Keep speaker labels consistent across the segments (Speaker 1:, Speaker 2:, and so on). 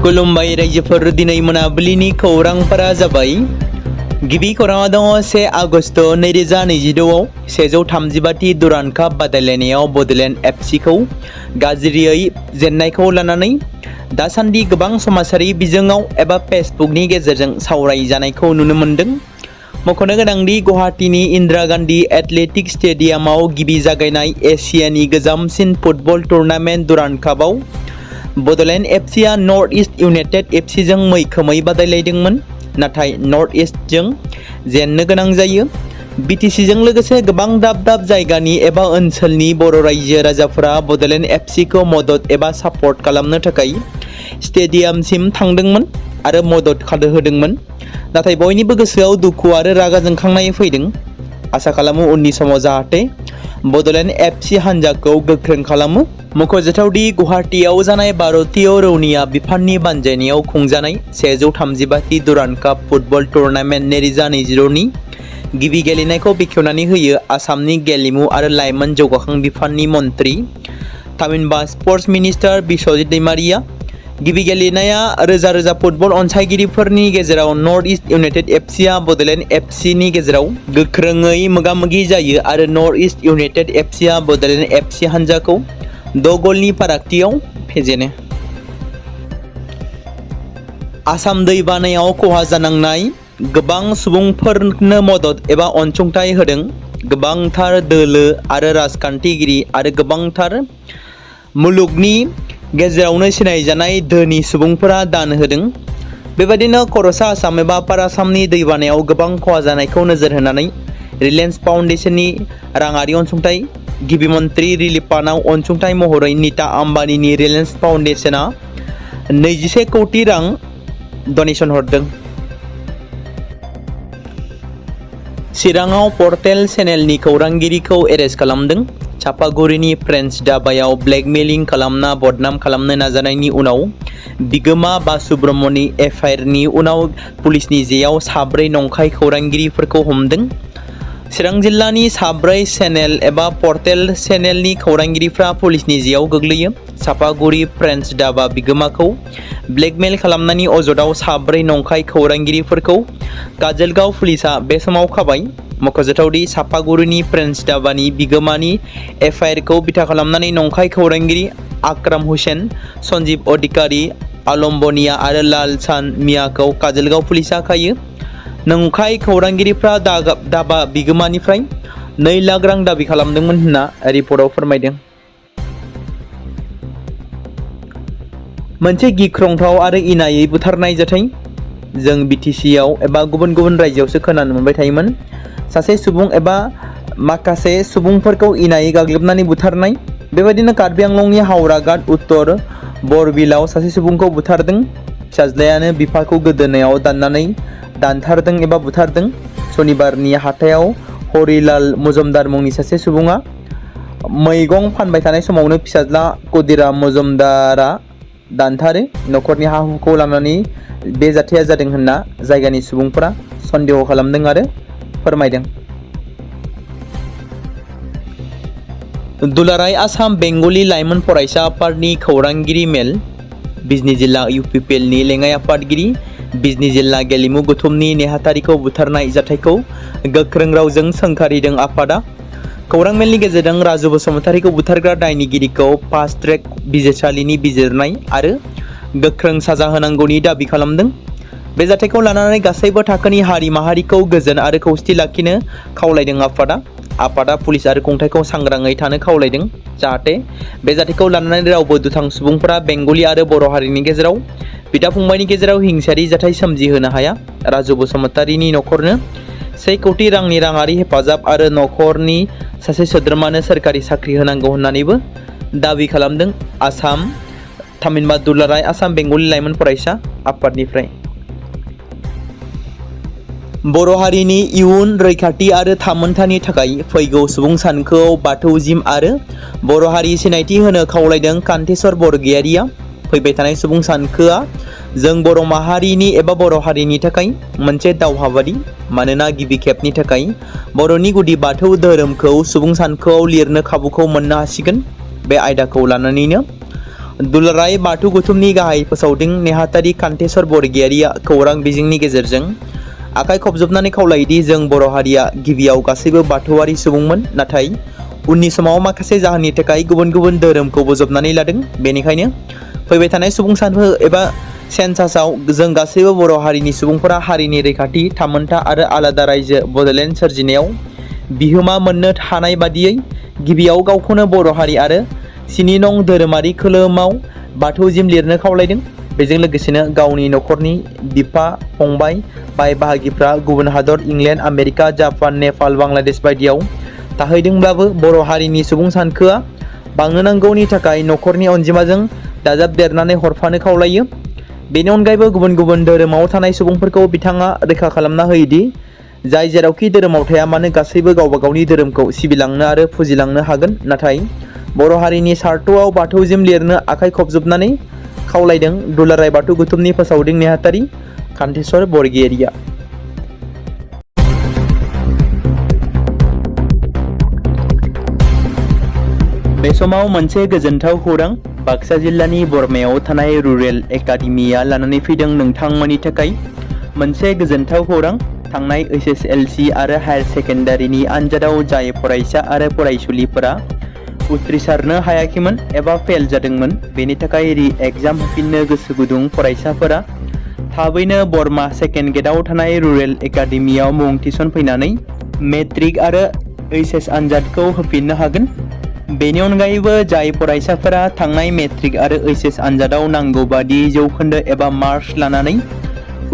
Speaker 1: खुलुमबाय रायजोफोर दिनै मोनाबिलिनि खौरांफोरा जाबाय। गिबि खौराङा दङ 1 आगस्ट 2026 आव 135थि दुरान्ड काप बादायलायनायाव बडलेण्ड एफसीखौ गाज्रियै जेननायखौ लानानै दासान्दि गोबां समाजारि बिजोङाव एबा फेसबुकनि गेजेरजों सावरायजानायखौ नुनो मोन्दों। मख'नो गोनांदि गुवाहाटीनि इन्दिरा गान्धी एथलेटिक स्टेडियामाव गिबि जागायनाय एसियानि गोजामसिन फुटबल टुर्नामेन्ट दुरान्ड कापआव बडलेण्ड एफसीआ नर्थ इस्ट इउनाइटेड एफसीजों मैखोमै बादायलायदोंमोन, नाथाय नर्थ इस्टजों जेननो गोनां जायो। बिटिसिजों लोगोसे गोबां दाब दाब जायगानि एबा ओनसोलनि बर' रायजो राजाफोरा बडलेण्ड एफसीखौ मदद एबा सापर्ट खालामनो थाखाय स्टेडियामसिम थांदोंमोन आरो मदद होदोंमोन। नाथाय बयनिबो गोसोआव दुखु आरो रागा जोंखांनाय फैदों। आसा खालामो उननि समाव जाहाथे बडलेण्ड एफसी हान्जाखौ गोख्रों खालामो। मख'जाथावदि गुवाहाटीआव जानाय भारतीय रौनिया बिफाननि बानजायनायाव खुंजानाय 135थि दुरान्ड काप फुटबल टुर्नामेन्ट 2026 नि गिबि गेलेनायखौ बेखेवनानै होयो आसामनि गेलेमु आरो लाइमोन जौगाखां बिफाननि मन्थ्रि थामहिनबा स्पर्ट्स मिनिस्टार बिस्वजित दैमारिया। गिबि गेलेनाया रोजा रोजा फुटबल अनसायगिरिफोरनि गेजेराव नर्थ इस्ट इउनाइटेड एफसीआ बडलेण्ड एफसीनि गेजेराव गोख्रोङै मोगा-मोगि जायो आरो नर्थ इस्ट इउनाइटेड एफसीआ बडलेण्ड एफसी हान्जाखौ 6 गलनि फारागथियाव फेजेनो। आसाम दैबानायाव खहा जानांनाय गोबां सुबुंफोरनो मदद एबा अनसुंथाइ होदों। गोबांथार दोलो आरो राजखान्थिगिरि आरो गोबांथार मुलुगनि गेजेरावनो सिनायजानाय धोनि सुबुंफोरा दान होदों। बेबायदिनो खर'सा आसाम एबा आपार आसामनि दैबानायाव गोबां खहा जानायखौ नोजोर होनानै रिलायेन्स फाउन्डेशननि राङारि अनसुंथाइ, गिबि मन्थ्रि रिलिफ फान्डआव अनसुंथाइ महरै नीता आम्बानीनि रिलायेन्स फाउन्डेशनआ 21 कौटि रां डनेसन हरदों। चिराङाव पर्टेल चेनेलनि खौरांगिरिखौ एरेस्ट खालामदों। चापागुरिनि फ्रेन्स दाबायाव ब्लेकमेलिं खालामना बदनाम खालामनो नाजानायनि उनाव बिगोमा बासु ब्रह्मनि एफआइआरनि उनाव पुलिसनि जेआव 4 नंखाय खौरांगिरिफोरखौ हमदों। चिरां जिल्लानि 4 चेनेल एबा पर्टेल चेनेलनि खौरांगिरिफ्रा पुलिसनि जेआव गोग्लैयो। चापागुरि फ्रेन्स दाबा बिगोमाखौ ब्लेकमेल खालामनायनि अजदआव 4 नंखाय खौरांगिरिफोरखौ काजलगांव पुलिसआ बे समाव खाबाय। मख'जाथावदि चापागुरिनि फ्रेन्स दाबानि बिगोमानि एफआइआरखौ बिथा खालामनानै नंखाय खौरांगिरि आक्राम हुसेन, सन्जीब अधिकारी, आलम बनिया आरो लाल सान मियाखौ काजलगांव पुलिसआ खायो। नंखाय खौरांगिरिफ्रा दाबा बिगोमानिफ्राय 2 लाख रां दाबि खालामदोंमोन होनना रिपर्टआव फोरमायदों। मोनसे गिख्रंथाव आरो इनायै बुथारनाय जाथाय। जों बिटिसिआव एबा गुबुन गुबुन रायजोआवसो खोनानो मोनबाय थायोमोन। सासे सुबुं एबा माखासे सुबुंफोरखौ इनायै गाग्लोबनानै बुथारनाय। बेबायदिनो कार्बि आंलंनि हावराघाट उत्तर बरबिलाव सासे सुबुंखौ बुथारदों। फिसाज्लायानो बिफाखौ गोदोनायाव दानथारदों एबा बुथारदों। सनिबारनि हाथायाव हरिलाल मजुमदार मुंनि सासे सुबुङा मैगं फानबाय थानाय समावनो फिसाज्ला कदिराम मजुमदारा दानथारो। न'खरनि हा-हुखौ लानानै बे जाथाया जादों होनना जायगानि सुबुंफोरा सन्देह खालामदों आरो फोरमायदों। दुलाराय आसाम बेंगलि लाइमोन फरायसा आफादनि खौरांगिरि मेल। बिजनी जिल्ला इउपिपिएलनि लेङाइ आफादगिरि, बिजनी जिल्ला गेलेमु गौथुमनि नेहाथारिखौ बुथारनाय जाथायखौ गोख्रों रावजों सोंखारिदों आफादा। खौरां मेलनि गेजेरजों राजु बसुमतारीखौ बुथारग्रा दायनिगिरिखौ फास्ट ट्रेक बिजिरसालिनि बिजिरनाय आरो गोख्रों साजा होनांगौनि दाबि खालामदों। बे जाथायखौ लानानै गासैबो थाखोनि हारि माहारिखौ गोजोन आरो खौसेथि लाखिनो खावलायदों आफादा। आफादा पुलिस आरो खुंथायखौ सांग्राङै थानो खावलायदों, जाहाथे बे जाथायखौ लानानै रावबो दुथां सुबुंफोरा बेंगलि आरो बर' हारिनि गेजेराव बिदा-फंबायनि गेजेराव हिंसायारि जाथाय सोमजिहोनो हाया। राजु बसुमतारीनि न'खरनो 1 कौटि रांनि राङारि हेफाजाब आरो न'खरनि सासे सोद्रोमानो सोरखारि साख्रि होनांगौ होननानैबो दाबि खालामदों आसाम थामहिनबा दुलाराय आसाम बेंगलि लाइमोन फरायसा आफादनिफ्राय। बर' हारिनि इयुन रैखाथि आरो थामोनथानि थाखाय फैगौ सुबुं सानखोआव बाथौ जिम आरो बर' हारि सिनायथि होनो खावलायदों कान्थेश्वर बरगयारिया। फैबाय थानाय सुबुं सानखोआ जों बर' माहारिनि एबा बर' हारिनि थाखाय मोनसे दावहाबादि। मानोना गिबि खेबनि थाखाय बर'नि गुदि बाथौ धोरोमखौ सुबुं सानखोआव लिरनो खाबुखौ मोननो हासिगोन। बे आयदाखौ लानानैनो दुलाराय बाथौ गौथुमनि गाहाय फोसावदिं नेहाथारि कान्तेश्वर बरगयारिया खौरां बिजोंनि गेजेरजों आखाइ खबजोबनानै खावलायोदि जों बर' हारिया गिबियाव गासैबो बाथौआरि सुबुंमोन, नाथाय उननि समाव माखासे जाहोननि थाखाय गुबुन गुबुन धोरोमखौ बोजबनानै लादों। बेनिखायनो फैबाय थानाय सुबुं सानखो एबा सेन्सासआव जों गासैबो बर' हारिनि सुबुंफोरा हारिनि रैखाथि, थामोनथा आरो आलादा रायजो बड'लेण्ड सोरजिनायाव बिहोमा मोननो हानाय बादियै गिबियाव गावखौनो बर' हारि आरो 7 नं धोरोमारि खोलोमाव बाथौजिम लिरनो खावलायदों। बेजों लोगोसेनो गावनि नखरनि बिफा, फंबाय, बाय बाहागिफ्रा गुबुन हादर England, America, Japan, Nepal, Bangladesh बायदियाव थाहैदोंब्लाबो बर' हारिनि सुबुं सानखोआ बांनो नांगौनि थाखाय नखरनि अनजिमाजों दाजाबदेरनानै हरफानो खावलायो। बेनि अनगायैबो गुबुन गुबुन धोरोमाव थानाय सुबुंफोरखौ बिथाङा रोखा खालामना होयोदि जाय जेरावखि धोरोमाव थाया मानो गासैबो गावबा गावनि धोरोमखौ सिबिलांनो आरो फुजिलांनो हागोन, नाथाय बर' हारिनि सार्थआव बाथौजिम लिरनो आखाइ खबजोबनानै खावलायदों दुलाराय बाथौ गौथुमनि फोसावदिं नेहाथारि कान्तेश्वर बरगयारिया। बे समाव मोनसे गोजोनथाव खौरां बाक्सा जिल्लानि बरमायाव थानाय रुरेल एकाडेमिया लानानै फैदों नोंथांमोननि थाखाय मोनसे गोजोनथाव खौरां। थांनाय HSLC आरो हायार सेकेन्डारिनि आनजादाव जाय फरायसा आरो फरायसुलिफोरा उथ्रिसारनो हायाखैमोन एबा फेल जादोंमोन, बेनि थाखाय रि एग्जाम होफिननो गोसो गुदुं फरायसाफोरा थाबैनो बरमा सेकेन्ड गेटआव थानाय रुरेल एकाडेमियाव मुं थिसनफैनानै मेट्रिक आरो HS आनजादखौ होफिननो हागोन। बेनि अनगायैबो जाय फरायसाफोरा थांनाय मेट्रिक आरो HS आनजादाव नांगौ बादि जौखोन्दो एबा मार्क्स लानानै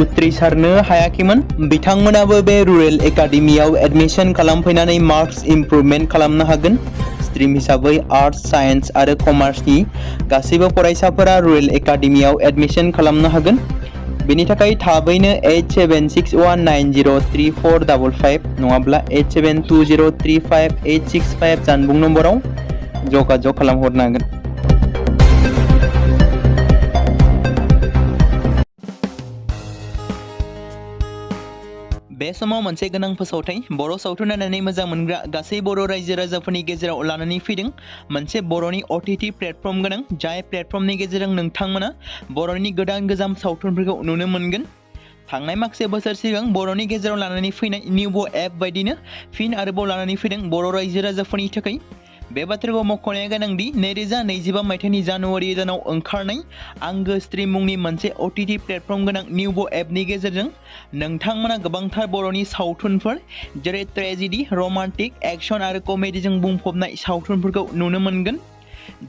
Speaker 1: उथ्रिसारनो हायाखैमोन, बिथांमोनाबो बे रुरेल एकाडेमियाव एडमिशन खालामफैनानै मार्क्स इमप्रुभमेन्ट खालामनो हागोन। स्ट्रिम हिसाबै आर्ट्स, साइन्स आरो कमार्सनि गासैबो फरायसाफोरा रुरेल एकाडेमियाव एडमिशन खालामनो हागोन। बेनि थाखाय थाबैनो 8761903455 नङाब्ला 8720358565 जानबुं नम्बराव जगाजग खालामहरनो हागोन। बे समाव मोनसे गोनां फोसावथाय बर' सावथुन नायनानै मोजां मोनग्रा गासै बर' रायजो राजाफोरनि गेजेराव लानानै फैदों मोनसे बर'नि OTT प्लेटफर्म गोनां, जाय प्लेटफर्मनि गेजेरजों नोंथांमोना बर'नि गोदान गोजाम सावथुनफोरखौ नुनो मोनगोन। थांनाय माखासे बोसोर सिगां बर'नि गेजेराव लानानै फैनाय निउबो एप बायदिनो फिन आरोबाव लानानै फैदों बर' रायजो राजाफोरनि थाखाय। बे बाथ्राखौ मख'नाया गोनांदि 2025 मायथाइनि जानुवारि दानाव ओंखारनाय आंगो स्ट्रिम मुंनि मोनसे OTT प्लेटफर्म गोनां निउबो एपनि गेजेरजों नोंथांमोना गोबांथार बर'नि सावथुनफोर जेरै ट्रेजेडि, रमान्टिक, एक्शन आरो कमेडिजों बुंफबनाय सावथुनफोरखौ नुनो मोनगोन।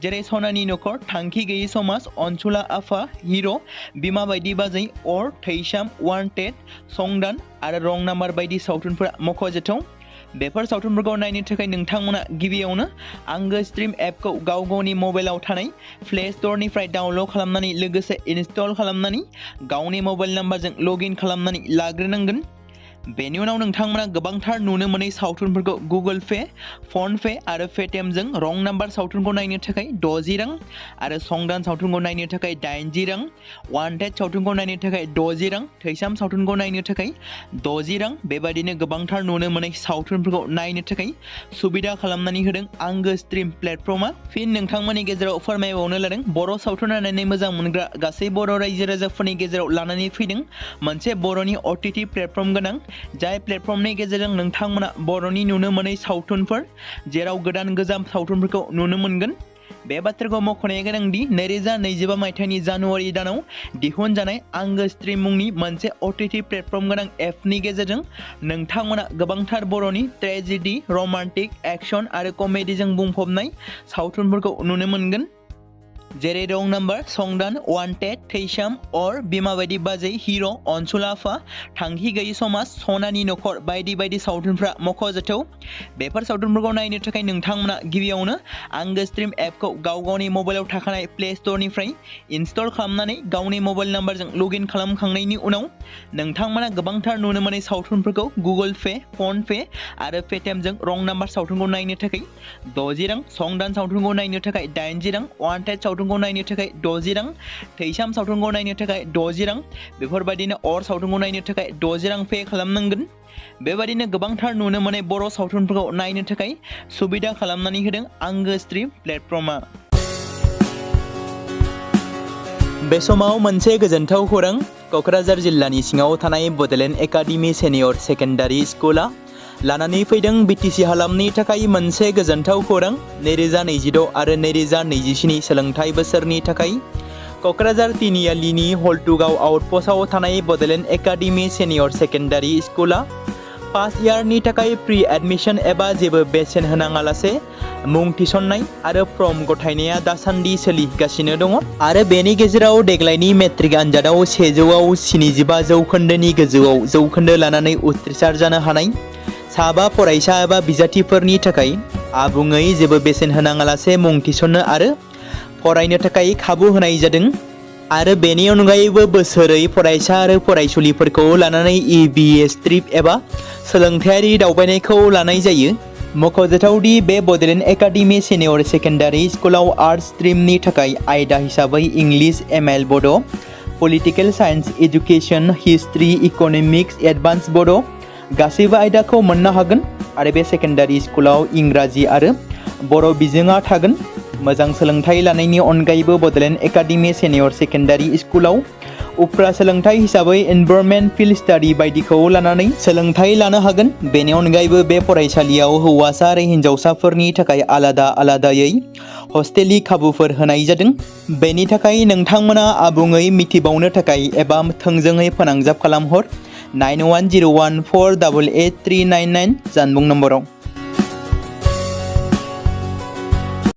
Speaker 1: जेरै सनानि नखर, थांखि गैयै समाज, अनसुला आफा, हिर', बिमा बायदि बाजै, अर, थैसाम, वान्टेड, संदान आरो रं नाम्बार बायदि सावथुनफोरा मख'जाथाव। बेफोर सावथुनफोरखौ नायनो थाखाय नोंथांमोना गिबियावनो आंगो स्ट्रिम एपखौ गाव गावनि मबाइलाव थानाय प्ले स्ट'रनिफ्राय डाउनल'ड खालामनानै लोगोसे इनस्टल खालामनानै गावनि मबाइल नाम्बारजों लगइन खालामनानै लाग्रोनांगोन। बेनि उनाव नोंथांमोना गोबांथार नुनो मोनै सावथुनफोरखौ गुगोल पे, फन पे आरो पेटिएमजों रं नाम्बार सावथुनखौ नायनो थाखाय 60 रां आरो संदान सावथुनखौ नायनो थाखाय 80 रां, वान्टेड सावथुनखौ नायनो थाखाय 60 रां, थैसाम सावथुनखौ नायनो थाखाय 60 रां बेबादिनो गोबांथार नुनो मोनै सावथुनफोरखौ नायनो थाखाय सुबिदा खालामनानै होदों आंगो स्ट्रिम प्लेटफर्मा। फिन नोंथांमोननि गेजेराव फोरमायबावनो लादों बर' सावथुन नायनानै मोजां मोनग्रा गासै बर' रायजो राजाफोरनि गेजेराव लानानै फैदों मोनसे बर'नि OTT प्लेटफर्म गोनां, जाय प्लेटफर्मनि गेजेरजों नोंथांमोना बर'नि नुनो मोनै सावथुनफोर जेराव गोदान गोजाम सावथुनफोरखौ नुनो मोनगोन। बे बाथ्राखौ मख'नाया गोनांदि 2025 मायथाइनि जानुवारि दानाव दिहुनजानाय आंगो स्ट्रिम मुंनि मोनसे OTT प्लेटफर्म गोनां एपनि गेजेरजों नोंथांमोना गोबांथार बर'नि ट्रेजेडि, रमान्टिक, एक्शन आरो कमेडिजों बुंफबनाय सावथुनफोरखौ नुनो मोनगोन। जेरै रं नाम्बार, संदान, वान्टेड, थैसाम, अर, बिमा बायदि बाजै, हिर', अनसुला आफा, थांखि गैयै समाज, सनानि नखर बायदि बायदि सावथुनफ्रा मख'जाथाव। बेफोर सावथुनफोरखौ नायनो थाखाय नोंथांमोना गिबियावनो आंगो स्ट्रिम एपखौ गाव गावनि मबाइलाव थाखानाय प्ले स्ट'रनिफ्राय इनस्टल खालामनानै गावनि मबाइल नाम्बारजों लगइन खालामखांनायनि उनाव नोंथांमोना गोबांथार नुनो मोनै सावथुनफोरखौ गुगोल पे, फन पे आरो पेटिएमजों रं नाम्बार सावथुनखौ नायनो थाखाय 60 रां, संदान सावथुनखौ नायनो थाखाय 80 रां, वान्टेड सावथुनखौ नायनो थाखाय 60 रां, थैसाम सावथुनखौ नायनो थाखाय 60 रां बेफोरबायदिनो अर सावथुनखौ नायनो थाखाय 60 रां पे खालामनांगोन। बेबायदिनो गोबांथार नुनो मोनै बर' सावथुनफोरखौ नायनो थाखाय सुबिदा खालामनानै होदों आंगो स्ट्रिम प्लेटफर्मा। बे समाव मोनसे गोजोनथाव खौरां क'क्राझार जिल्लानि सिङाव थानाय बड'लेण्ड एकाडेमि सेनियर सेकेन्डारि स्कुला लानानै फैदों बिटिसि हालामनि थाखाय मोनसे गोजोनथाव खौरां 2026 आरो 2027 सोलोंथाइ बोसोरनि थाखाय क'क्राझार तिनिआलिनि हल्टुगाव आउटपस्टआव थानाय बड'लेण्ड एकाडेमि सेनियर सेकेन्डारि स्कुला फार्स्ट इयारनि थाखाय प्रि एडमिशन एबा जेबो बेसेन होनाङालासे मुं थिसननाय आरो फर्म गथायनाया दासान्दि सोलिगासिनो दङ आरो बेनि गेजेराव देग्लायनि मेट्रिक आनजादाव 100आव 75 जौखोन्दोनि गोजौआव जौखोन्दो लानानै उथ्रिसार जानो हानाय साबा फरायसा एबा बिजाथिफोरनि थाखाय आबुङै जेबो बेसेन होनाङालासे मुं थिसननो आरो फरायनो थाखाय खाबु होनाय जादों आरो बेनि अनगायैबो बोसोरै फरायसा आरो फरायसुलिफोरखौ लानानै EBS ट्रिप एबा सोलोंथायारि दावबायनायखौ लानाय जायो। मख'जाथावदि बे बड'लेण्ड एकाडेमि सेनियर सेकेन्डारि स्कुलाव आर्ट्स स्ट्रिमनि थाखाय आयदा हिसाबै इंलिश ML बड', political science education, history, economics, advance बड' गासैबो आयदाखौ मोननो हागोन आरो बे सेकेन्डारि स्कुलाव इंराजि आरो बर' बिजोङा थागोन। मोजां सोलोंथाइ लानायनि अनगायैबो बड'लेण्ड एकाडेमि सेनियर सेकेन्डारि स्कुलाव उफ्रा सोलोंथाइ हिसाबै एनभायरनमेन्ट फिल्ड स्टाडि बायदिखौ लानानै सोलोंथाइ लानो हागोन। बेनि अनगायैबो बे फरायसालियाव हौवासा आरो हिन्जावसाफोरनि थाखाय आलादा आलादायै हस्टेलनि खाबुफोर होनाय जादों। बेनि थाखाय नोंथांमोना आबुङै मिथिबावनो थाखाय एबा थोंजोङै फोनांजाब खालामहर 9101488399 जानबुं नम्बराव।